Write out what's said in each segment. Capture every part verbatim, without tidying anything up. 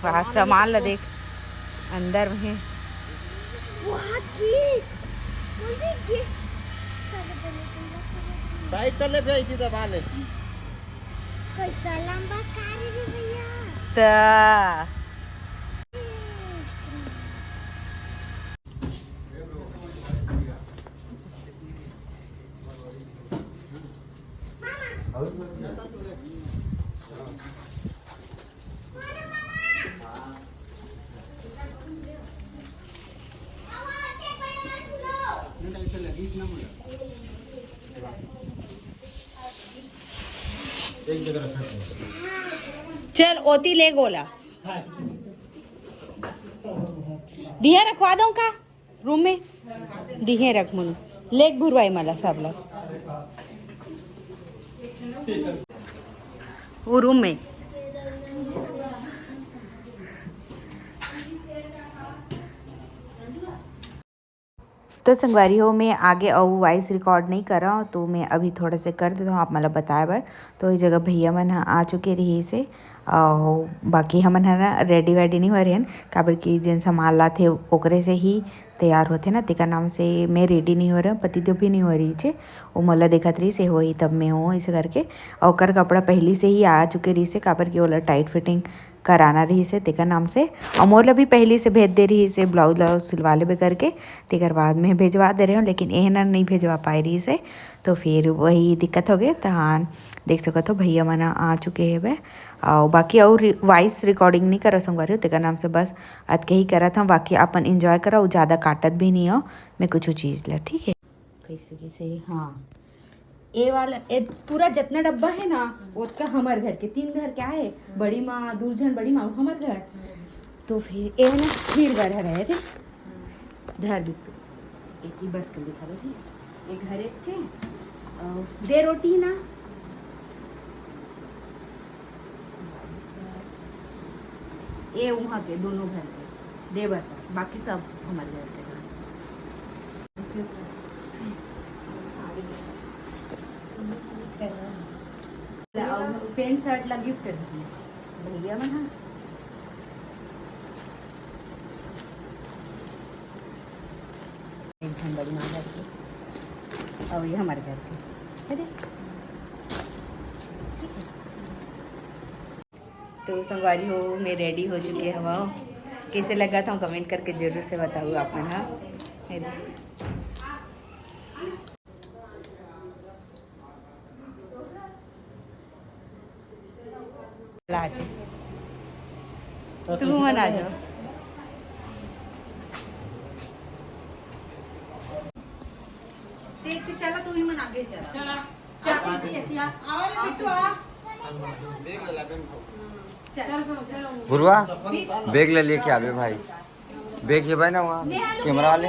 वाह, सामान ला देख, अंदर में। वाह, केक। बोल दे, केक। साइड कर ले, फिर इसी दबा ले। कैसा लंबा कार है भैया। त चल, ओती ले गोला। दिया रखवा दो का? रूम में दिहे रख मुन। लेग भुरवाई मला सब लोग। वो रूम में। तो संगवारी हो, मैं आगे अउ वॉइस रिकॉर्ड नहीं करा, तो मैं अभी थोड़ा से कर देता हूँ, आप मतलब बताए बर। तो ये जगह भैया मन ह आ चुके रही से, अउ बाकी हमन ह ना रेडी वेडी नहीं हो रहे हन, काबर कि जेन सामान लाथे ओकरे से ही तैयार होथे ना, तेकर नाम से मैं रेडी नहीं हो रहे हूँ, पतिदेव भी नहीं हो रही छे, वो मोला देखत रही से होही तब मैं हूँ, ऐसे करके। अउ ओकर कपड़ा पहली से ही आ चुके रही से, काबर कि ओला टाइट फिटिंग कराना रहिस हे तेकर नाम से, अउ मोर ला भी पहिली से भेज दे रहिस हे ब्लाउज व्लाउज सिलवा लेबे करके, तेकर बाद में भेजवा दे रहे हो, लेकिन एहन नहीं भेजवा पाए रहिस हे, तो फिर वही दिक्कत हो गए। तो हाँ, देख सकत हो भैया मन आ चुके हेबे, अउ बाकी अउ वॉइस रिकॉर्डिंग नहीं करा संगवारी हो, तेकर नाम से बस अतके ही करत हम, बाकी अपन एंजॉय करा, उ ज़्यादा काटत भी नहीं हो मैं कुछ चीज़ ला, ठीक है। कैसे कैसे, हाँ, ए वाला, ए पूरा जितना डब्बा है ना, ओतका हमर घर के, तीन घर क्या है, बड़ी माँ, दूर झन बड़ी माँ, हमर घर। तो फिर ए ना, फिर घर है रहे थे। धर बिट्टू, एक ही बस कर दिखा दे, ठीक है? एक घर एच के, अ, दे रोटी ना। ए वहाँ के दोनों घर के, दे बस, बाकी सब हमर घर के। अउ पैंट शर्ट ला गिफ्ट कर दिए भैया मन ह। एक झन बड़ी माँ घर के, अउ ये हमर घर के, है दे? ठीक है। तो संगवारी हो, मैं रेडी हो चुके हवं। कैसे लगा था कमेंट करके जरूर से बताओ आप मन ह। है ना? ला दे। तुम मन आ जाओ। देख के चला, तुम ही मन आगे चला। चला। गुरुआ, बैग ले लेके आबे भाई। बैग हे भाई ना वहाँ, कैमरा वाले।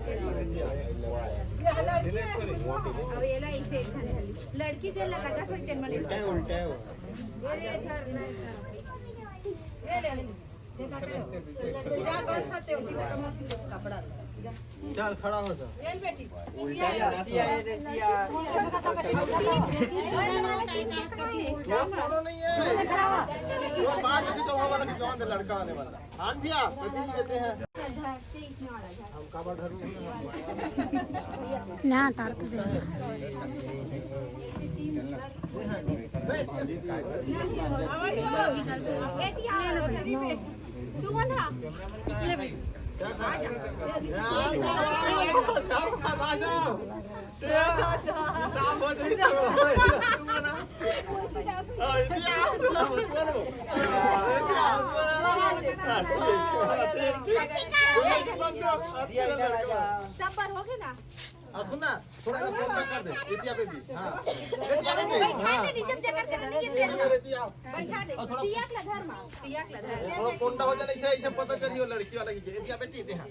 अब ये ला इसे इच्छा नहीं हली। लड़की जे ला लगा फेंक देन मने। उल्टा है, उल्टा है वो। ये रे, इधर, ना इधर। ये ले, ले। देखा तो। जा, कौन सा ते होती, तो कम से कम कपड़ा। जा। चल, खड़ा हो जा। चल बेटी। उल्टा है। सिया, ये दे, सिया। वो दोनों नहीं है। वो बाद में तो हमारा जवान लड़का आने वाला। हाँ भैया, कभी नहीं देते हैं। हम काबर धरू? ना, तार तो दे। सब पर हो गए ना? हाँ, सुन ना, थोड़ा सा फोन कर दे, इतिया पे भी। हाँ। इतिया पे भी। बैठा दे, जब जगह जगह नहीं है, तेल बैठा दे। सिया के धर माँ, सिया के धर। थोड़ा कोंडा हो जाना चाहिए, इसे पता चलिए लड़की वाला की। इतिया बेटी थे। हाँ।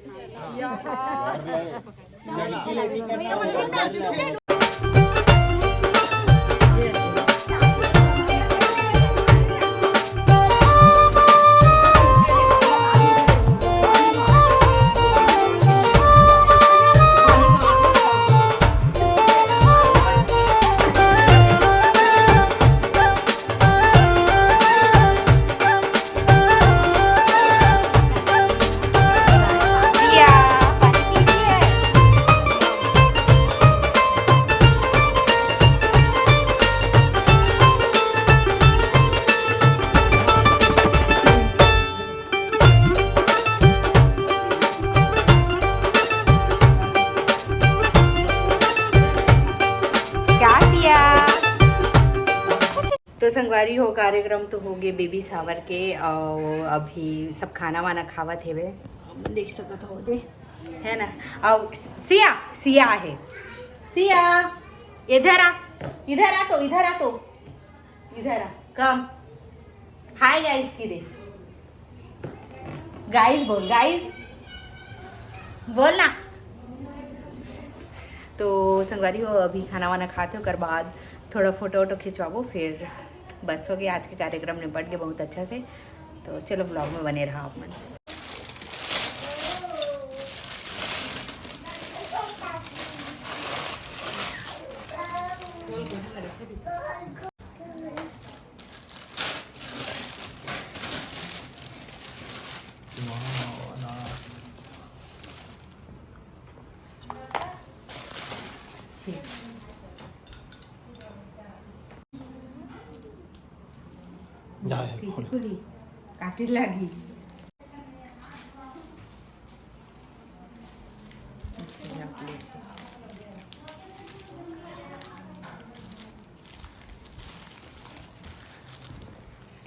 क्या किया? तो संगवारी हो, कार्यक्रम तो हो गए बेबी शावर के, और अभी सब खाना वाना खावत हेवे, देख सकत हो दे, है ना? और सिया, सिया है, सिया, इधर आ, इधर आ तो, इधर आ तो, इधर आ, कम। हाय गाइस की दे, गाइस बोल, गाइस बोल ना। तो संगवारी हो, अभी खाना वाना खाते, ओकर बाद थोड़ा फोटो वोटो खिंचवाबो, फिर बस हो गया, आज के कार्यक्रम निपट गए बहुत अच्छा से। तो चलो, ब्लॉग में बने रहा आप मन। ठीक। जा है, खुली। काटे लागी।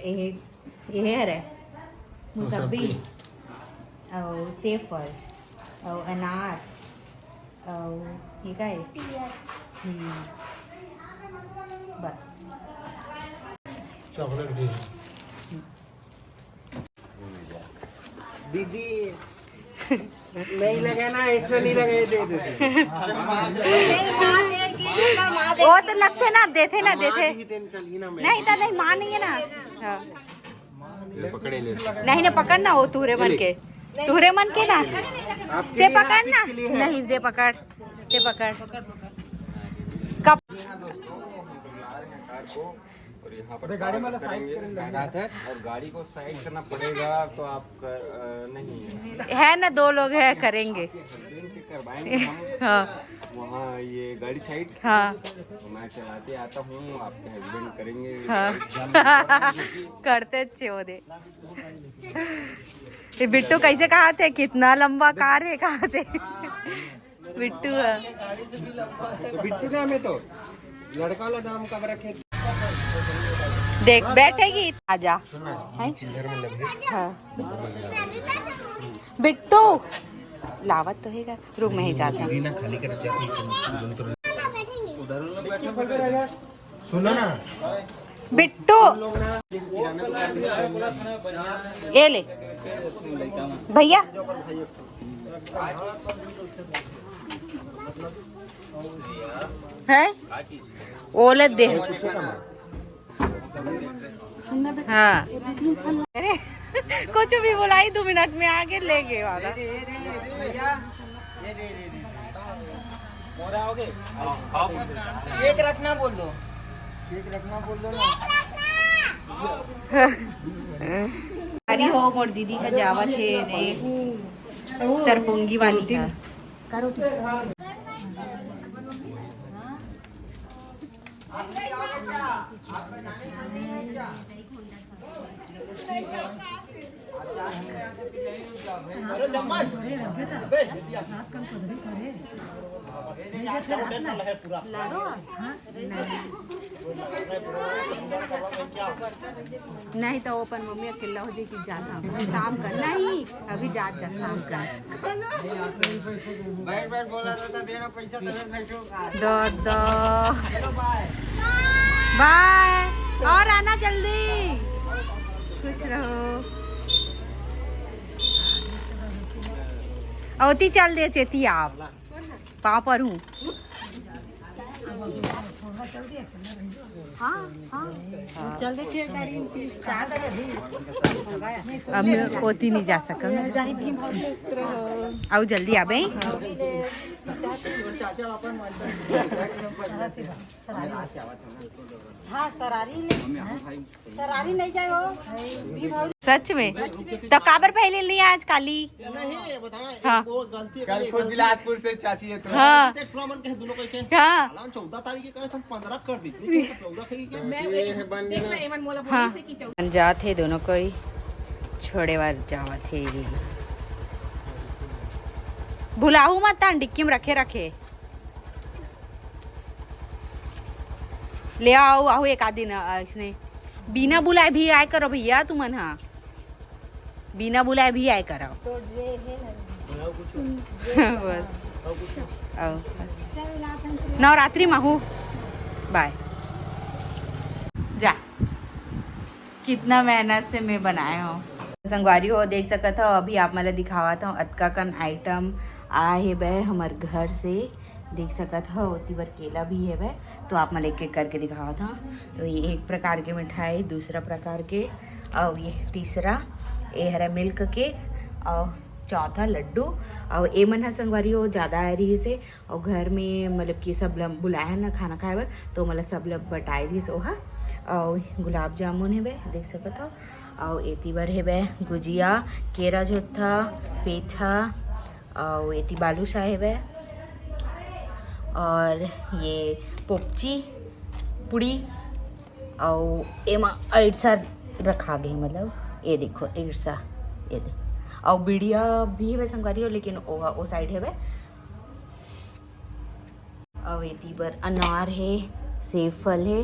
ये, ये हरे मुसब्बी। मुसब्बी। और सेब फल और अनार और ये का है? पियर। हम्म। बस। चॉकलेट भी है। दीदी, नहीं लगे ना, इसमें नहीं लगे, दे दे। वो तो लगते ना, देते ना, देते। नहीं तो नहीं, माँ नहीं है ना। हाँ। ले पकड़े ले। नहीं ना, पकड़ ना, वो तुहरे मन के, तुहरे मन के ना। ते पकड़ ना। नहीं, दे पकड़, ते पकड़। कब? और यहाँ पर गाड़ी में साइड करेंगे। और गाड़ी को साइड करना पड़ेगा तो आप कर, अ, नहीं है। है ना, दो लोग हैं, करेंगे। हस्बैंड से करवाएंगे हम। हाँ। वहाँ ये गाड़ी साइड। हाँ। तो मैं चलाते आता हूँ, आपके हस्बैंड करेंगे। हाँ। करते अच्छे हो दे। ये बिट्टू कैसे कहा थे, कितना लंबा कार है कहा थे। बिट्टू है। तो बिट्टू नाम है तो लड़का वाला नाम कब रखे? देख बैठेगी आजा। है? हाँ। बिट्टू लावत तो हैगा, रुक मैं ही जाता हूँ। ना खाली कर दिया। सुनो ना। बिट्टू, ये ले भैया। है, ओला दे। हाँ, अरे, कुछ भी बोलाई, दो मिनट में आगे ले गए वाला। केक रखना बोल दो, केक रखना बोल दो ना। अरे हो, मोर दीदी का जावत है ने, तरपुंगी वाली का। नहीं तो वो अपन मम्मी अकेला हो जाए कि जाना काम कर। नहीं, अभी जात जा काम कर। बैठ बैठ बोला था, देना पैसा तबे बैठो। दादा। चलो बाय। बाय। और आना जल्दी। खुश रहो। अवती चल दे चेती आप। पाँव पर हूँ। हाँ, हाँ। चल देखिए, एक बार इनकी क्या अब मैं ओती नहीं जा सकूँ। जाही भीम भाव आओ जल्दी आबे। हाँ, सरारी नहीं, सरारी नहीं जाए हो। भीम भाव सच में? तो काबर पहले नहीं आज काली? नहीं, ये बताएं, हाँ। वो गलती कल खुद बिलासपुर से चाची है तो हाँ, तेरह मन के दोनों को इसे हाँ। हालांकि चौदह तारीख के करे थे, पंद्रह कर दी, लेकिन चौदह खरीद क्या? मैं वो एक, देखना, एमन मोला हाँ। बोलिस हे कि चौदह। जात हे दोनों कोई छोड़े बर जावत हे। भुलाहू मत तान डिक्की में रखे रखे। ले आओ, आहू एक आध दिन अइसने बिना बुलाए भी आए करो भैया तुमन हा। बिना बुलाए भी आए करो। बस। आओ, बस। नवरात्रि में हूँ। बाय। जा। कितना मेहनत से मैं बनाए हूँ। संगवारी हो, देख सकत हो, अभी आप मन ला दिखावत हूँ, अतका कन आइटम आए हे बे हमर घर से। देख सकत हो, ओती बर केला भी हे बे, तो आप मन ला एक एक करके दिखावत हूँ। तो ये एक प्रकार के मिठाई, दूसरा प्रकार के, और ये तीसरा, ये हरा मिल्क केक, और चौथा लड्डू। और ए मन ह संगवारी हो, ज़्यादा आए रहिस हे, और घर में मतलब कि सब ला बुलाए हे ना खाना खाए बर, तो मतलब सब ला बटाए रहिस ओहा। और गुलाब जामुन हे बे, देख सकत हो। और एती बर हे बे गुजिया, केरा झोत्था, पेठा, और एती बालूशाह हे बे, और ये पोपची पुड़ी, और एमा अइरसा रखा गे, मतलब ये देखो अइरसा, ये दे, और बिड़िया भी हे बे संगवारी हो, लेकिन ओ, ओ साइड हे बे। अउ एती बर अनार हे, सेब फल हे,